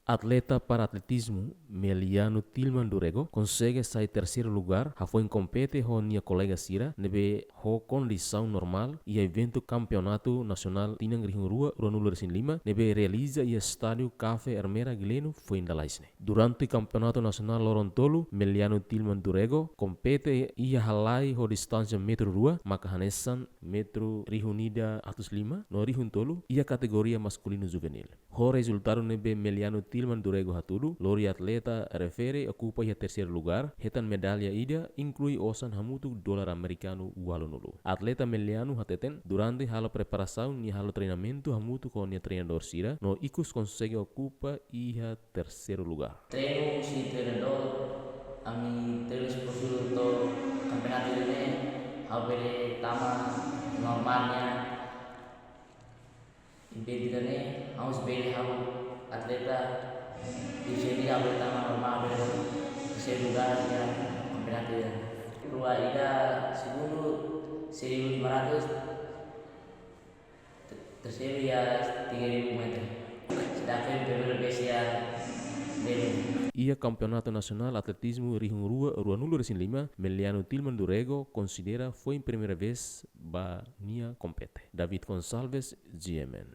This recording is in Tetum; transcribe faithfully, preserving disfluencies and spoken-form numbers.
Atleta para atletizmu Meliano Tilman Durego konsege sai terseiru lugár hafoin kompete ho nia kolega sira ne'ebé ho kondisaun normál iha eventu Kampeonatu Nasionál tinan rihun rua ruanulu-resin-lima ne'ebé realiza iha Estádiu Cafe Ermera Guileno foin lalais ne'e. Durante Kampeonatu Nasionál loron tolu, Meliano Tilman Durego kompete iha halai ho distánsia metru rua, maka hanesan metru rihun ida atus lima, no rihun tolu iha kategoria maskulinu juvenil. Ho rezultadu ne'ebé Meliano Tilman Durego hatudu, lori atleta refere okupa iha terseiru lugár, hetan medalla ida, inklui osan hamutuk dolar amerikanu ualunulu. Atleta Meliano hateten, durante halo preparasaun nia halo treinamentu hamutuk ho nia treinadór sira, no ikus konsege okupa iha terseiru lugár. Treinu husi treinadór, ami treinu esportivu to'o kampeonatu ida-ne'e, ha'u bele tama normál nian. Impedida ne'e, ha'u bele halo atleta di sini, ha'u bele tama normál, bele terseiru lugár iha kampeonatu ida. Rua ida segundu, seribu lima ratus, te-, terseiru iha tiga ribu meter. Sedangkan primeira vez iha Belém. Iha Kampeonatu Nasionál Atletizmu rihun rua ruanulu-resin-lima, Meliano Tilman Durego konsidera foin primeira vez ba nia kompete. David Gonçalves, G M N.